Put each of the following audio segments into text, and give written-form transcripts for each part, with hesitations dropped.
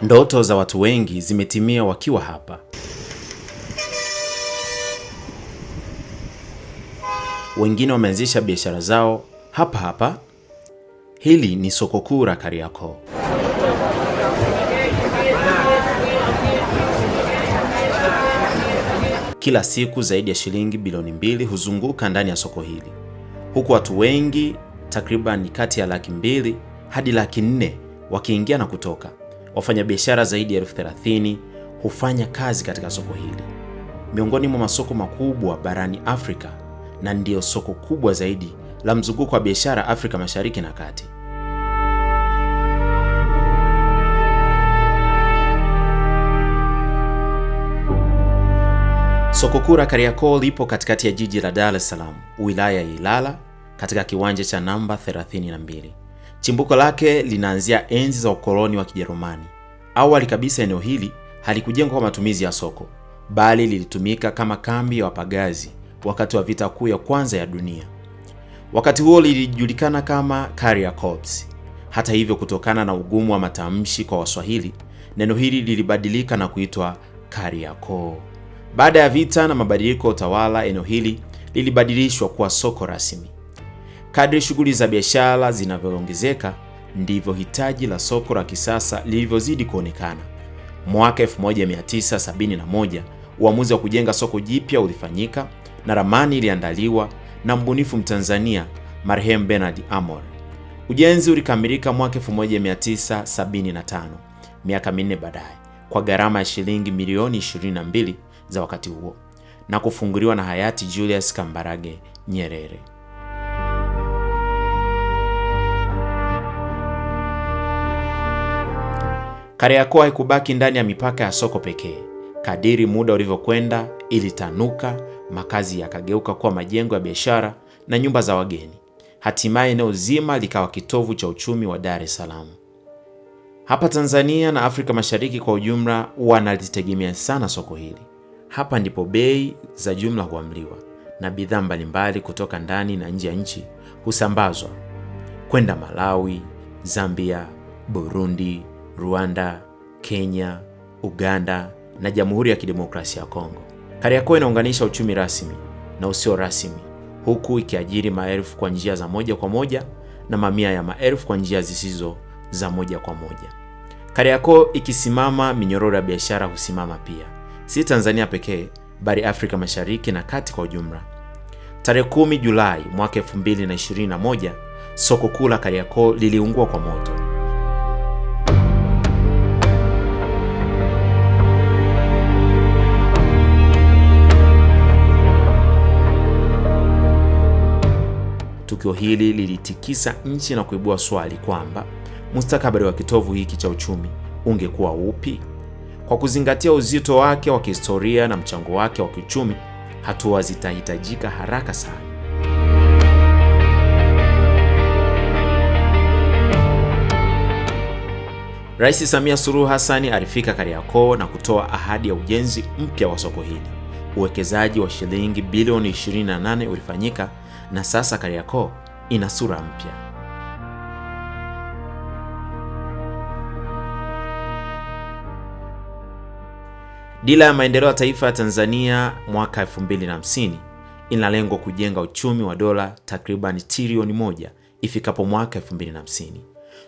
Ndoto za watu wengi zimetimia wakiwa hapa. Wengine wameanzisha biashara zao hapa hapa. Hili ni soko kuu la Kariakoo. Kila siku zaidi ya shilingi bilioni 2 huzunguka ndani ya soko hili, huku watu wengi takriban kati ya 200,000 hadi 400,000 wakiingia na kutoka. Wafanyabiashara zaidi ya 30,000 hufanya kazi katika soko hili, miongoni mwa masoko makubwa barani Afrika, na ndiyo soko kubwa zaidi la mzunguko wa biashara Afrika Mashariki na Kati. Soko kuu la Kariakoo lipo katikati ya jiji la Dar es Salaam, wilaya ya Ilala, katika kiwanja cha namba 32. Chimbuko lake linaanzia enzi za ukoloni wa Kijerumani. Awali kabisa eneo hili halikujengwa kwa matumizi ya soko, bali lilitumika kama kambi ya wapagazi wakati wa vita kuu ya kwanza ya dunia. Wakati huo lilijulikana kama Kariakoo. Hata hivyo, kutokana na ugumu wa matamshi kwa Waswahili, neno hili lilibadilika na kuitwa Kariakoo. Baada ya vita na mabadiliko ya utawala, eneo hili lilibadilishwa kuwa soko rasmi. Kadri shughuli za biashara zinavyoongezeka, ndivyo hitaji la soko la kisasa lilivyozidi kuonekana. Mwaka 1971, uamuzi wa kujenga soko jipya ulifanyika na ramani iliandaliwa na mbunifu Mtanzania marehemu Bernard Amor. Ujenzi ulikamilika mwaka 1975, miaka 4 baadaye, kwa gharama ya shilingi milioni 22 za wakati huo, na kufunguliwa na hayati Julius Kambarage Nyerere. Kariakoo haikubaki ndani ya mipaka ya soko pekee. Kadiri muda ulivyokwenda, ilitanuka, makazi yakageuka kuwa majengo ya biashara na nyumba za wageni. Hatimaye eneo zima likawa kitovu cha uchumi wa Dar es Salaam. Hapa Tanzania na Afrika Mashariki kwa ujumla wanalitegemea sana soko hili. Hapa ndipo bei za jumla huamliwa na bidhaa mbalimbali kutoka ndani na nje ya nchi husambazwa kwenda Malawi, Zambia, Burundi, Rwanda, Kenya, Uganda na Jamhuri ya Kidemokrasia ya Kongo. Kariakoo inaunganisha uchumi rasmi na usio rasmi, huku ikiajiri maelfu kwa njia za moja kwa moja na mamia ya maelfu kwa njia zisizo za moja kwa moja. Kariakoo ikisimama, minyororo ya biashara husimama pia, si Tanzania pekee, bali Afrika Mashariki na Kati kwa ujumla. Tarehe 10 Julai mwaka 2021, soko kuu la Kariakoo liliungua kwa moto. Tukio hili lilitikisa nchi na kuibua swali kwamba mustakabali wa kitovu hiki cha uchumi ungekuwa upi? Kwa kuzingatia uzito wake wa kihistoria na mchango wake wa kiuchumi, hatua zitahitajika haraka sana. Rais Samia Suluhu Hassan alifika Kariakoo na kutoa ahadi ya ujenzi mpya wa soko hili. Uwekezaji wa shilingi bilioni 28 ulifanyika na sasa Kariakoo ina sura mpya. Dira ya Maendeleo ya Taifa ya Tanzania mwaka 2050 ina lengo kujenga uchumi wa dola takriban trilioni 1 ifikapo mwaka 2050.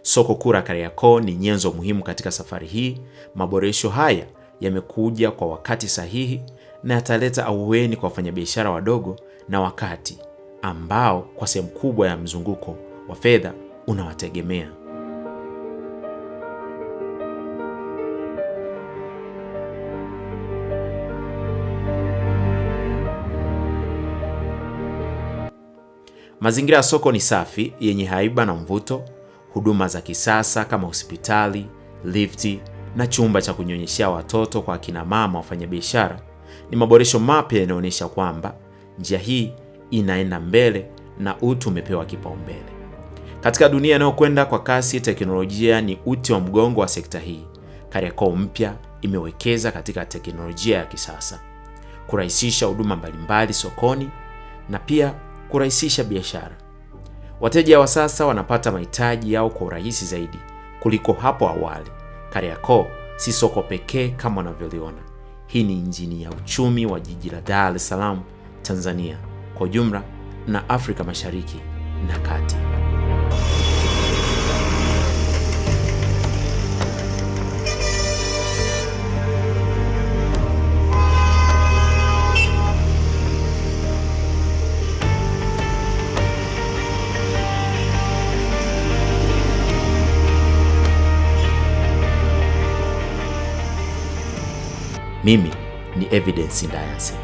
Soko kuu la Kariakoo ni nyenzo muhimu katika safari hii. Maboresho haya yamekuja kwa wakati sahihi na yataleta ahueni kwa wafanyabiashara wadogo na wakati ambao kwa sehemu kubwa ya mzunguko wa fedha unawategemea. Mazingira ya soko ni safi, yenye haiba na mvuto. Huduma za kisasa kama hospitali, lifti na chumba cha kunyonyeshea watoto kwa akina mama wafanyabiashara ni maboresho mapya yanayoonyesha kwamba njia hii inaenda mbele na utu umepewa kipaumbele. Katika dunia inayokwenda kwa kasi, teknolojia ni uti wa mgongo wa sekta hii. Kariakoo mpya imewekeza katika teknolojia ya kisasa kurahisisha huduma mbalimbali sokoni na pia kurahisisha biashara. Wateja wa sasa wanapata mahitaji yao kwa urahisi zaidi kuliko hapo awali. Kariakoo Si soko pekee kama unavyoliona. Hii ni injini ya uchumi wa jiji la Dar es Salaam, Tanzania kwa ujumla na Afrika Mashariki na Kati. Mimi ni Evidence Ndayase.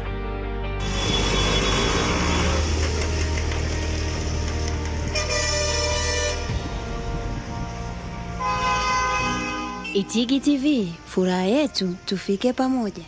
Itigi TV, furaha yetu, tufike pamoja.